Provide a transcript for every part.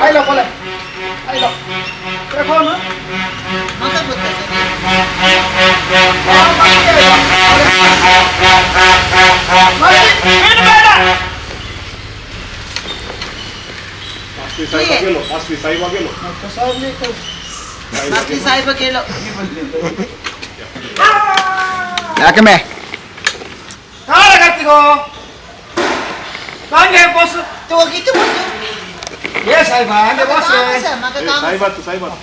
ಆಯ್ಲ ಕೊಲೆ ಆಯ್ಲ ಫೋನ್. ಮಗ ಗೊತ್ತಾ ಸರ್? ಮಾಸ್ತಿ ಸಾಹೇಬ गेलो, ಮಾಸ್ತಿ ಸಾಹೇಬ गेलो. ಮಸ್ತಿ ಸಾಹೇಬ ಕೇಳು. ಯಾಕಮ್ಮೆ ಕಾಲ ಕತ್ತಿಗೋ ಕಾಂಗೆ ಬಾಸ್. ಹೋಗಿತ್ತು ಬಸ್ಸು. ಏ ಸಾಹೇಬ ಹಂಗೆ ಬಾಸ್. ಮಗ ಕಾಮ. ಸಾಹೇಬಾತು ಸಾಹೇಬಾತು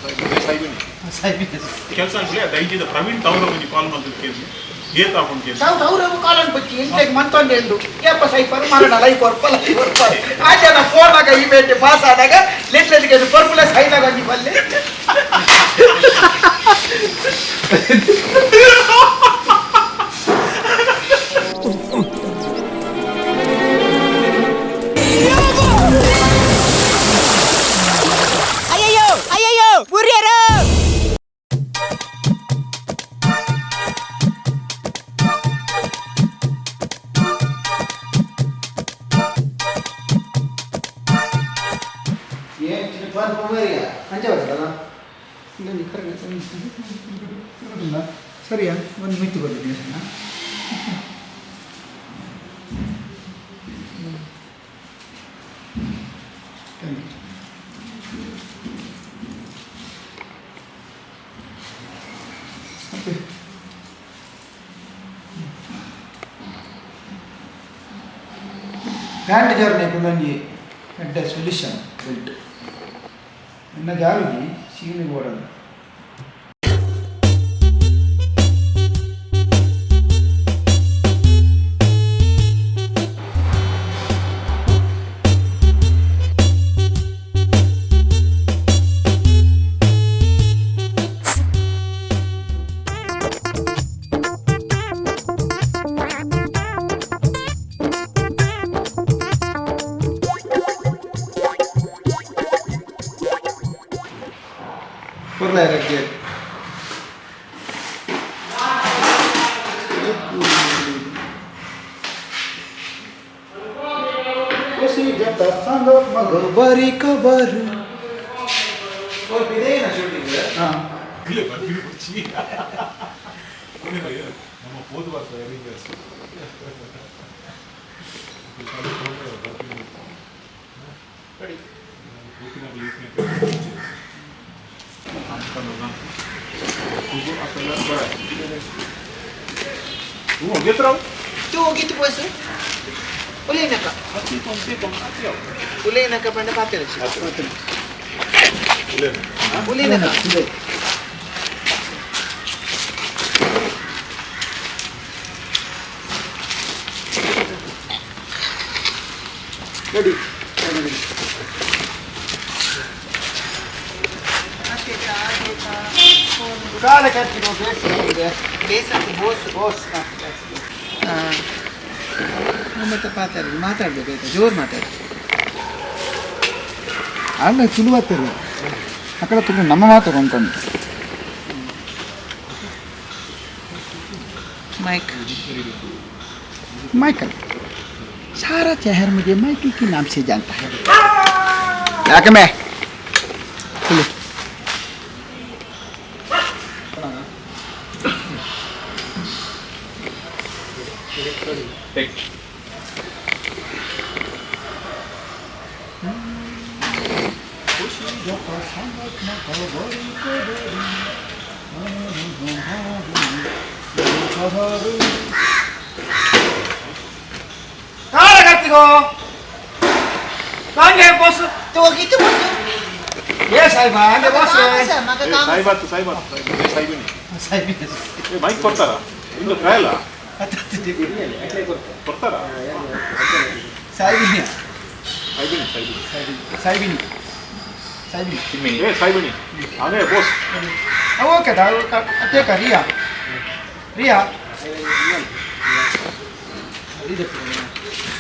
ಸಾಹೇಬಿನಿ ಕೆಲಸ ಅಂದ್ರೆ ದೈಜಿದ ಪ್ರವೀಣ್ ತವರ ಒಂಜಿ ಕಾಲ್ ಮಲ್ತದ ಕೇಳಿ ಏತ್ ಆಪುಂಡು ಕೇಳಿ. ತಾವು ಅವ್ರ ಕಾಲನ್ ಬಚ್ಚಿ ಇಂಟೆಗ್ ಮಂತೊಂದು ಎಂದು ಏಪ ಸೈಪರ್ ಮರಣ ಲೈ ಕೊರ್ಪಲ ಕೊರ್ಪ ಆಚೆನ ಫೋನ್ ಆಗ ಈ ಬೇಟೆ ಪಾಸ್ ಆದಾಗ ಲಿಟ್ಲದಿಗೆ ಪರ್ಪುಲ ಸೈನಾಗ ಒಂಜಿ ಬಲ್ಲೆ. ಅಯ್ಯಯ್ಯೋ ಅಯ್ಯಯ್ಯೋ ಬುರ್ಯರು. ಅಂಚೆ ಬರ್ತದಲ್ಲ ಸರಿಯಾ? ಒಂದು ಮಿತ್ತು ಕೊಟ್ಟಿದ್ದೀನಿ ಸಣ್ಣ. Thank you. ಮತ್ತೆ ಪ್ಯಾಂಟ್ ಜಾರ್ನೆ ಒಂದೊಂಜಿ ಎಡ್ಡೆ ಸೊಲ್ಯೂಷನ್ ಬೆಲ್ಟ್ ಎನ್ನ ಜಾರುಜಿ ಸೀಮಿಗೆ ಓಡೋದು. ಪುರ್ಲ ರಜ್ಜೆ. ಮಗಬರಿ ಕಬರು. ಹಾಂ. ಇಲ್ಲ ಬರ್ತೀನಿ ಬಚ್ಚಿ ನಮ್ಮ ಪೋದು ಬರ್ತದೆ ಅರೇಂಜರ್ಸ್. ತೂ ಹೋಗಿತ್ತು ಬಸ್ಸು ಉಲೇನಕ ಉಲೇನಕ ಪಂಡ ಪಾತ್ರ ಉಲೇನಕ. ರೆಡಿ. ಕಾಲ ಕಟ್ಟಿರೋ ಬೇಸ್ ಇದೆ. ಬೇಸತ್ತು ಬೋಸ್. ಬೋಸ್. ಹಾಂ, ಮತ್ತೆ ಮಾತಾಡಿ ಮಾತಾಡ್ಬೇಕಾಯ್ತಾ? ಜೋರು ಮಾತಾಡಿ. ಆಮೇಲೆ ತುಳು ಬರ್ತಿಲ್ಲ ಆ ಕಡೆ ತುಳು ನಮ್ಮ ಮಾತು ಉಂಟು. ಮೈಕ್. माइकल, सारा शहर मुझे माइकल के नाम से जानता है। ಯಾಕೆ ಮೇ ತುಳು. ಕಾಲ ಕತ್ತಿಗೋ ಕಾಂಗೆ ಬಾಸ್. ಹೋಗಿತ್ತು ಬಸ್ಸು. ಏ ಸಾಹೇಬ ಹಂಗೆ ಬಾಸ್. ಮಗ ಕಾಮ. ಸಾಹೇಬಾತು ಸಾಹೇಬಾತು ಸಾಹೇಬಿನಿ ಮೈಕ್ ಕೊಡ್ತಾರಾ? ಇನ್ನು ಕಾಯಲ್ಲ ಕೊಡ್ತಾರಾ? ಸಾಹಿಬಿನಿ. ಸಾಹೇಬಿನಿ ಸಾಹೇಬಿನಿ. ಸಾಹಿಬಿನಿ ಸಾಹಿಬಿನಿ. ಏ ಸಾಹೇಬಿನಿ ಅದೇ ಬೋಸ್. ಓಕೆ ಅತ್ತೇಕ ರಿಯಾ ರಿಯಾ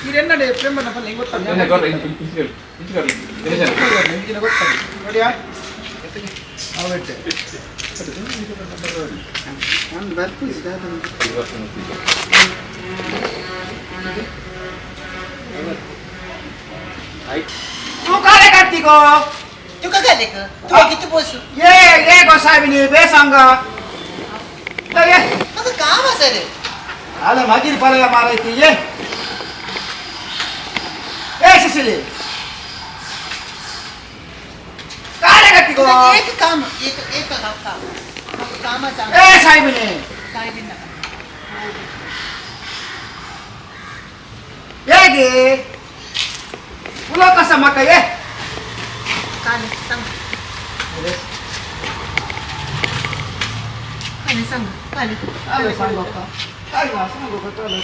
ಇದೆನ್ನಡೆ ಪ್ರೇಮನ ಪಲ್ಲೆ ಹಿಂಗೆ ಗೊತ್ತಲ್ಲ ಗೊತ್ತಲ್ಲ ನೋಡಿಯಾ ಅವೆಟ್ಟೆ. ಒಂದು ಬರ್ಪುಜಿ. ತೂ ಕಾಲೆ. ಕತ್ತಿಗೋ तुका घाले ग तुका किती बसू ये ये गो साहेबिनी बे सांग ये म्हाका काम आसा रे आलं मागीर पळया मारायची ये ए सिसिली काय रे गो तुका एक काम एक एक काम काम म्हाका काम आसा ए साहेबिनी काय बी नाका ये गे उलो कसा म्हाका ये काले सांग काले सांग काले आलं सांगू का काय गं, सांगू का तुला?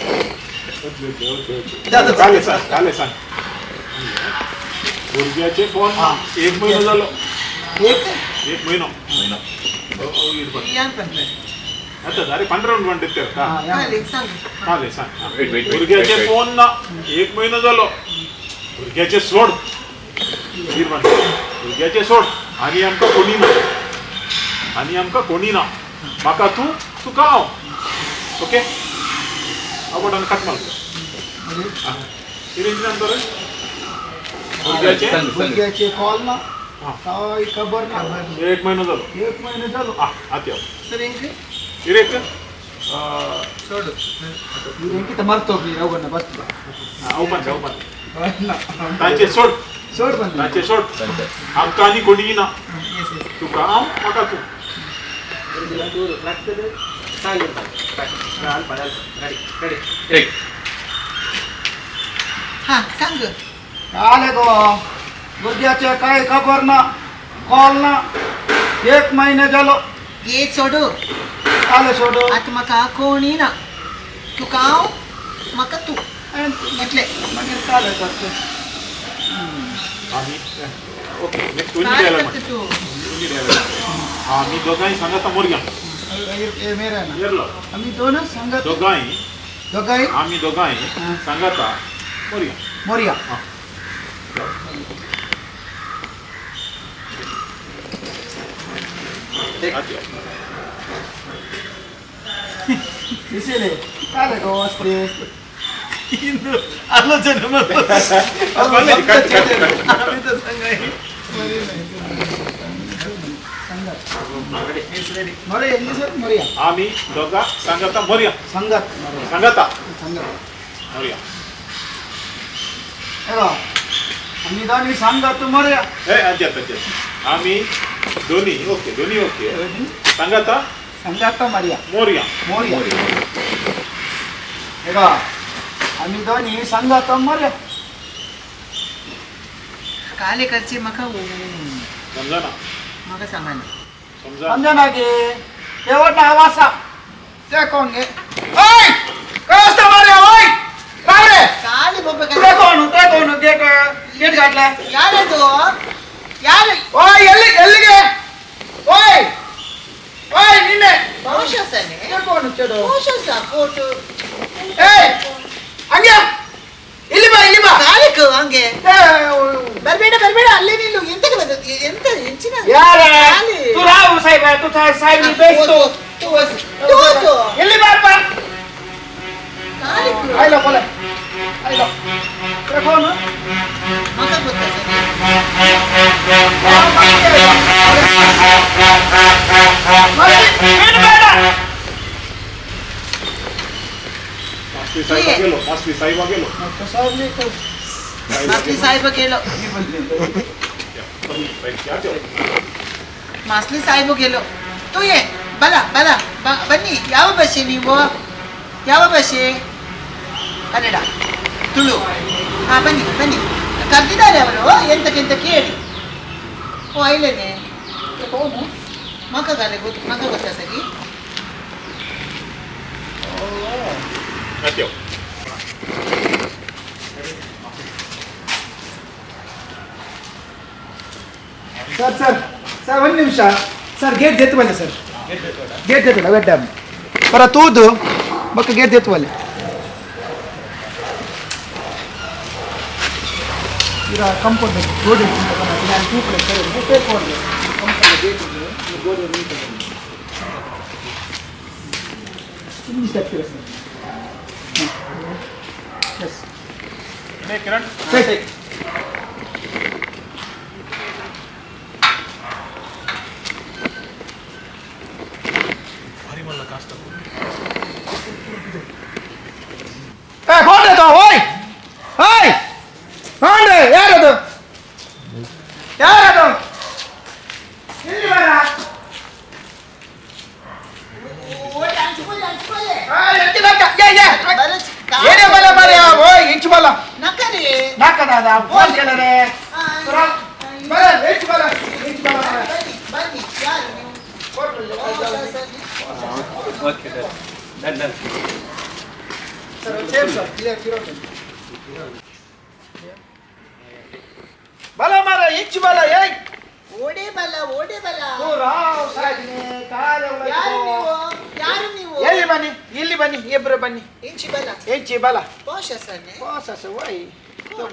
काले सांग काले सांग भुरग्याचे फोन एक महिनो जालो एक एक महिनो म्हयनो यान पण आतां अरे पंदरा म्हणटा ते हा, या. काले सांग काले सांग Wait, wait, wait, भुरग्याचे wait, wait. Phone ना एक महिनो जालो भुरग्याचे सोड भुरग्याचे सोड आनी आमकां कोणी ना आनी आमकां कोणी ना म्हाका तूं तुका हांव ओके आवड आनी कट मारता कितें तर भुरग्याचे सांग सांग भुरग्याचे कॉल ना हा. काय खबर ना एक महिनो जालो एक महिने जालो आ आत यो सर इंक इरेक सोड इंकित मरतो की रघुना बसलो हांव पण हांव पण तांचे सोड सोड पण तांचे सोड सांग आमकां आनी कोणीय ना येस येस तुका हांव म्हाका तूं एक हा सांग आले गो भुरग्याचे काय खबर ना कॉल ना एक महिने जालो ये सोडू आले सोड आतां म्हाका कोणी ना तुका हांव म्हाका तूं म्हटलें मागीर काले करते आमी ओके नेक्स्ट उन्नी काय डायलॉग करता तूं उन्नी डायलॉग आमी दोगांय सांगाता मोरग्या मेरा ना येरलो आम्ही दोनच सांगत दोगांय दोघांय आमी दोगांय हा. सांगाता मोरया मोरया हा आत यो. दिसले काले गो असते आलोचना cut, cut, cut. Morya angry sir Morya आमी दोगा सांगाता मोरया संगत मोरया सांगाता संगत मोरया एगो आम्ही दोन्ही सांगत मोरया हे अज्जात अज्जात आमी दोन्ही ओके दोन्ही ओके सांगाता संगत मोरया मोरया मोरया एगो आम्ही दोन्ही संगत मोरया काले करचे म्हाका समजा ना म्हाका सांगाना समजा समजा की शेवट आवासा ते कोण गे ओय काय असतं मोरया ओय राव रे काले बाबा ते कोण ते कोण गेट गेट घातला ಯಾರದು ಯಾರು ಓಯ್ ಎಲ್ಲಿ ಎಲ್ಲಿಗೆ ಓಯ್ ಓಯ್ ನಿನ್ನೆ ಬಹುಶಃ ಸನೆ ಕೋಣ ಚೆಡು ಬಹುಶಃ ಸಪೋರ್ಟ್ ಏಯ್ ಹಂಗೆ ಇಲ್ಲಿ ಬಾ ಇಲ್ಲಿ ಬಾ ಕಾಲಕ್ಕೆ ಹಂಗೆ ಏ, ಬರಬೇಡ ಬರಬೇಡ ಅಲ್ಲೇ ನಿಲ್ಲು ಎಂತಕ್ಕೆ ಬಂದದ್ದು ಎಂತ ಹೆಂಚಿನ ಯಾರ ಕಾಲಿ. ತೂ ರಾವು ಸಾಹೇಬ ತೂ ಸಾಹೇಬ್ ಬೇಸ್ತು ತೋಸು ಎಲ್ಲಿ ಬಾಪ್ಪ ಕಾಲಕ್ಕೆ ಆಯ್ಲ ಕೊಲೆ ಆಯ್ಲ ಕೋಣ ಮಗ ಗೊತ್ತಾ ಸರ್ ಬೇಡ ಮಾಸ್ತಿ ಸಾಹೇಬ गेलो ಮಾಸ್ತಿ ಸಾಹೇಬ गेलो ಮಾಸ್ಲಿ ಸಾಹೇಬ ಕೇಳೋ ಮಾಸ್ಲಿ ಸಾಹೇಬ ಗೆಲೋ ತೂ ಏ ಬಲ ಬಲ ಬನ್ನಿ ಯಾವ ಭಾಷೆ ನೀವು ಯಾವ ಭಾಷೆ ಕನ್ನಡ ತುಳು ಹಾಂ ಬನ್ನಿ ಬನ್ನಿ ಕರೆದಿದ್ದಾರೆ ಅವರು ಎಂತಕ್ಕೆಂತ ಕೇಳಿ ಓ ಐಲೇನೆ ಮಕ್ಕಗಾಲೆ ಗೊತ್ತು ಮಗ ಗೊತ್ತಾ ಸರಿ ಆಯ್ತು ಸರ್ ಸರ್ ಸರ್ ಒಂದು ನಿಮಿಷ ಸರ್ ಗೇಟ್ ದೆತ್ತುವಲ್ಲ ಸರ್ ಗೇಟ್ ದೆತ್ತುವಲ್ಲ ವೆಡ್ಡ ಪರ ತೂದು ಬೊಕ್ಕ ಗೇಟ್ ದೆತ್ತುವಲ್ಲ ಇರ ಕಂಪೌಂಡ್ ಗೋಡೆ ನಾನು ತೂಪಲೆ ಸರ್ ಪೇಪರ್ ಕಂಪೌಂಡ್ ಗೇಟ್ ಇದೆ ಗೋಡೆ ಇಂಗ್ಲೀಷ್ ಆಗ್ತೀರಾ ಸರ್ ಎಸ್ ಕಿರಣ್ ಸರಿ. ಕಾಸ್ತ ಏ ಹೋದ್ರೆ ಓಯ್ ಓಯ್ ಹೋದ್ರೆ ಯಾರದು ಯಾರದು ಇಲ್ಲಿ ಬರ ಏನೇ ಬಲ ಮರ ಓಯ್ ಇಂಚು ಬಲ ನಕರಿ ನಾಕದಾದ ಫೋನ್ ಕೇಳರೆ ಬಲ ಇಂಚು ಬಲ ಇಂಚು ಬಲ ಬನ್ನಿ ಯಾರು ನೀವು okay done done sir same sir clear clear ಬಲ ಮರ ಇಂಚು ಬಲ ಏಯ್ ಓಡೆ ಬಲ ಓಡೆ ಬಲ ರಾವ್ ಸಾಜಿನಿ ಯಾರು ನೀವು ಯಾರು ನೀವು ಎಲ್ಲಿ ಬನ್ನಿ ಇಲ್ಲಿ ಬನ್ನಿ ಇಬ್ಬರು ಬನ್ನಿ ಇಂಚಿ ಬಲ ಇಂಚಿ ಬಲ ಪೋಷ ಸನ್ನೆ ಪೋಷ ಓಯ್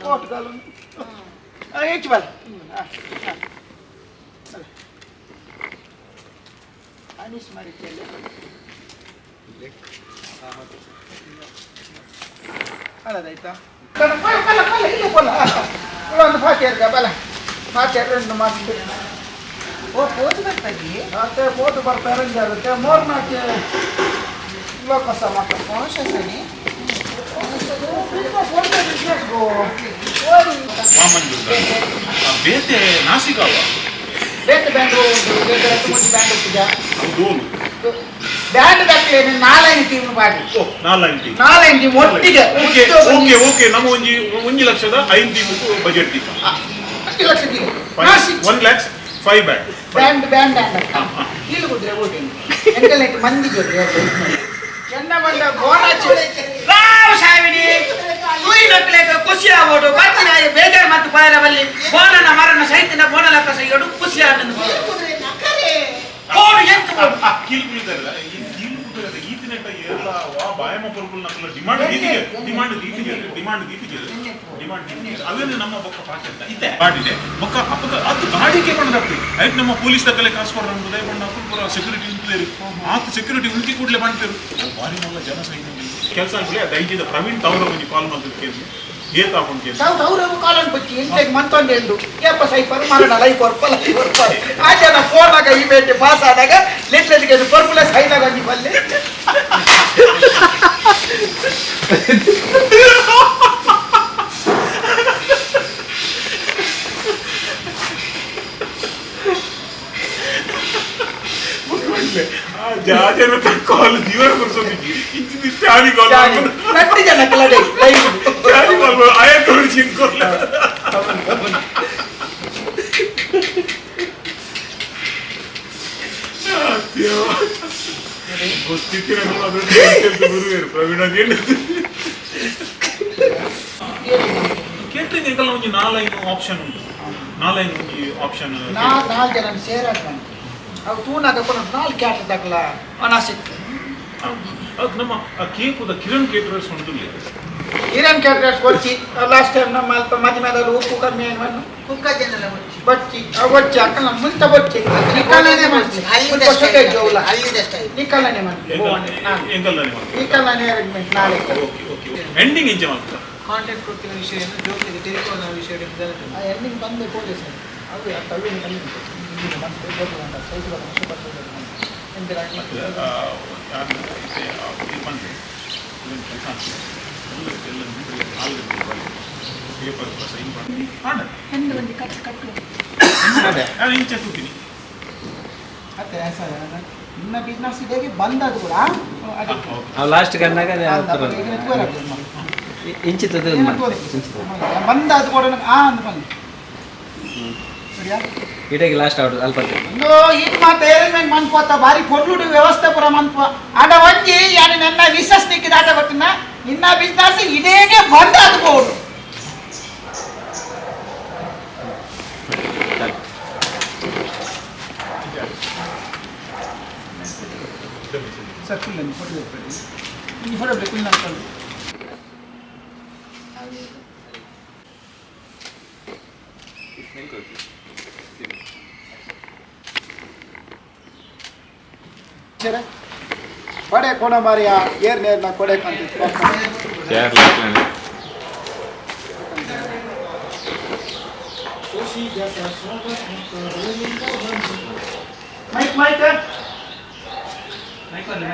ಕೋಟ್ಗಳು ಇಂಚು ಬಲ ಅನೀಶ್ ಮಾರಿಕೆಯಲ್ಲಿ ಅಲ್ಲದಾಯ್ತಾ ಬಲ ಬಲ ಬಲ ಇಲ್ಲಿ ಬಲ ಒಂದು ಫಾತಿಯರ್ಗ ಬಲ ಫಾತಿಯರ್ రెండు ಮಾತು ಓ ಪೋದು ಬರ್ಪದಿ ಮತ್ತೆ ಫೋಟೋ ಬರ್ತಾರೆ ಆಗುತ್ತೆ ಮೋರ್ ನಾಲ್ಕು ಲೋಕಸ ಮಾತ್ರ ಪೋಷ ಸನ್ನೆ ಬೇತೆ ನಾಸಿಕಾವ ಬೇತೆ ಬ್ಯಾಂಡ್ ಬೇತೆ ಮುಂಚೆ ಬ್ಯಾಂಡ್ ಹೋಗ್ತಿದ್ಯಾ ಡೋಲು ಬ್ಯಾಂಡ್ ದಾಖಲೆ ನಾಲ್ಕೈದು ಟೀಮ್ ಬಾಡಿ ಓ ನಾಲ್ಕು ಟೀಮ್ ನಾಲ್ಕೈದು ಟೀಮ್ ಒಟ್ಟಿಗೆ ಓಕೆ ಓಕೆ ಓಕೆ ನಮ್ಮ ಒಂಜಿ ಒಂಜಿ ಲಕ್ಷದ ಐದು ಟೀಮ್ ಬಜೆಟ್ ದೀಪ ಅಷ್ಟು ಲಕ್ಷ team 1 lakhs 5 band band band ಇಲ್ಲಿ ಕುದ್ರೆ ಓಟಿ ಎಂಕಲ್ ಮಂದಿ ಜೊತೆ ಎನ್ನ ಬಂದ ಗೋರಾಚಿ ರಾವ್ ಸಾವಿನಿ ತುಯಿ ನಕ್ಲೇಕ ಖುಷಿ ಆಗೋಡು ಬರ್ತಿನ ಬೇಜಾರ್ ಮತ್ತು ಪಾಯರ ಬಲ್ಲಿ ಬೋನನ ಮರಣ ಸೈತಿನ ಬೋನ ಲಕ್ಕ ಸೈಯೋಡು ಖುಷಿ ಆನಂದ ಕುದ್ರೆ ನಕರೆ ಕೋಡು ಎಂತ ಬೋಡು ಕೀಲ್ ಕುಳಿತಾರಲ್ಲ ಈ ಕೀಲ್ ಕುಳಿತಾರೆ ಈತಿನೆಟ್ಟ ಏರ್ಲ ವಾ ಬಾಯಮ ಪೊರ್ಪುಲ್ ನಕಲ ಡಿಮಾಂಡ್ ದೀತಿಗೆ ಡಿಮಾಂಡ್ ದೀತಿಗೆ ಡಿಮಾಂಡ್ ದೀತಿಗೆ ಡಿಮಾಂಡ್ ದೀತಿಗೆ ಅವೇನೆ ನಮ್ಮ ಬೊಕ್ಕ ಪಾಠ ಅಂತ ಇದೆ ಬಾಡಿದೆ ಬೊಕ್ಕ ಅಪ್ಪದ ಅದು ಗಾಡಿಗೆ ಬಂದಾಗ್ತಿ ಆಯ್ತು ನಮ್ಮ ಪೊಲೀಸ್ ದಕ್ಕಲೆ ಕಾಸು ಕೊಡ್ರ ಉದಯ ಬಣ್ಣ ಪೂರ ಸೆಕ್ಯೂರಿಟಿ ಉಂಟೇರು ಆತ ಸೆಕ್ಯೂರಿಟಿ ಉಂಟಿ ಕೂಡಲೇ ಬಂತೇರು ಭಾರಿ ಮಲ್ಲ ಜನ ಸೈನ್ಯ ಕೆಲಸ ಅನ್ಕೊಳ್ಳಿ ಅದು ಐಜಿದ ಪ್ರವೀಣ್ ತವರ ಒಂಜಿ ಕಾಲ್ ಮಾಡ್ತಿದ್ದು ಕೇಳಿ ಏತ್ ಹಾಕೊಂಡು ಕೇಳಿ ತಾವು ಅವ್ರವು ಕಾಲನ್ ಬಚ್ಚಿ ಇಂಟೆಗ್ ಮಂತೊಂದು ಎಂದು ಏಪ ಸೈಪರು ಮರಣ ಲೈ ಕೊರ್ಪಲ ಲೈ ಕೊರ್ಪಲ ಆಚೆ ಫೋನ್ ಆಗ ಈ ಬೇಟೆ ಪಾಸ್ ಆದಾಗ ಲಿಟ್ಲದಿಗೆ ಪರ್ಪುಲ ಸೈನಾಗ ಒಂಜಿ ಬಲ್ಲೆ ಜಾಜನ ಕಾಲ್ ಜೀವನ ಕೊರ್ಸೋದಿಕ್ಕಿ ಇಂಚಿನ ಚಾರಿ ಕಾಲ್ ನಟ್ಟಿ ಜನ ಕಲಡೆ ಲೈವ್ ಚಾರಿ ಕಾಲ್ ಆಯ ಕೊರ್ಸಿ ಕೊರ್ಲ ಕೇಟ್ರಿಂಗ್ ಎಂಕಲ್ನ ಒಂಜಿ ನಾಲೈನ್ ಆಪ್ಷನ್ ಉಂಟು ನಾಲೈನ್ ಒಂಜಿ ಆಪ್ಷನ್ ನಾಲ್ಕು ಜನ ಸೇರಾಟ ಅವು ತೂನಾಗ ಕೊನ ನಾಲ್ಕು ಕ್ಯಾಟ್ ದಾಖಲ ಅನಾಸಿತ್ತು ಅದು ನಮ್ಮ ಆ ಕೇಕುದ ಕಿರಣ್ ಕೇಟರರ್ಸ್ ಉಂಟು Kiran caterers Kochi last time ನಮ್ಮ ಅಲ್ಪ ಮದಿ ಮೇಲೆ ಉಪ್ಪು ಕಮ್ಮಿ ಏನು ಕುಕ್ಕ ಜನಲ ಮುಚ್ಚಿ ಬಚ್ಚಿ ಬಚ್ಚಿ ಅಕ್ಕ ನಮ್ಮ ಮುಂತ ಬಚ್ಚಿ ನಿಕ್ಕಲನೆ ಮಾಡ್ಸಿ ಅಲ್ಲಿದ ಸ್ಟೈಲ್ ನಿಕ್ಕಲನೆ ಮಾಡ್ಸಿ ಎಂಕಲ್ದಾನೆ ನಿಕ್ಕಲನೆ ಅರೇಂಜ್ಮೆಂಟ್ ನಾಳೆ ಓಕೆ ಓಕೆ ಎಂಡಿಂಗ್ ಎಂಚ ಮಾಡ್ತಾ ಕಾಂಟ್ಯಾಕ್ಟ್ ಕೊಡ್ತಿನ ವಿಷಯ ಜೋಕಿಗೆ ಟೆಲಿಫೋನ್ ವಿಷಯ ಎಂಡಿಂಗ್ ಬಂದು ಪೊಲೀಸ್ ಅವು ತಳ್ಳಿ ನಿನ್ನ ಬಿಸ್ನೆಸ್ ಇದಾಗಿ ಬಂದದ್ದು ಕೂಡ ಲಾಸ್ಟ್ ಗನ್ನಾಗ ಇಂಚಿತದ ಬಂದದ್ದು ಕೂಡ ಆ ಅಂತ ಬಂದು ಇಡೀ ಲಾಸ್ಟ್ ಆರ್ಡರ್ ಅಲ್ಪ ಇದು ಮಾತ್ರ ಅರೇಂಜ್ಮೆಂಟ್ ಮನ್ಕೋತ ಬಾರಿ ಕೊಡ್ಲುಡು ವ್ಯವಸ್ಥೆ ಪೂರ ಮನ್ಕೋ ಆಡ ಒಂಜಿ ಯಾನು ನನ್ನ ವಿಶ್ವಾಸ ನಿಕ್ಕಿದ ಆಟ ಗೊತ್ತಿನ ನಿನ್ನ ಬಿಸ್ನೆಸ್ ಇದೇಗೆ ಬಂದ ಅದು ಸರ್ ಫುಲ್ ಫೋಟೋ ಈ ಫೋಟೋ ಬೇಕು ನಾನು ಕೊಡೆ ಕೊಡ ಮಾರಿಯ ಏರ್ ನೇರ್ನ ಕೊಡೆ ಕಾಣ್ತಿತ್ತು. Mic mic. ಅಪ್ಪಣೆ.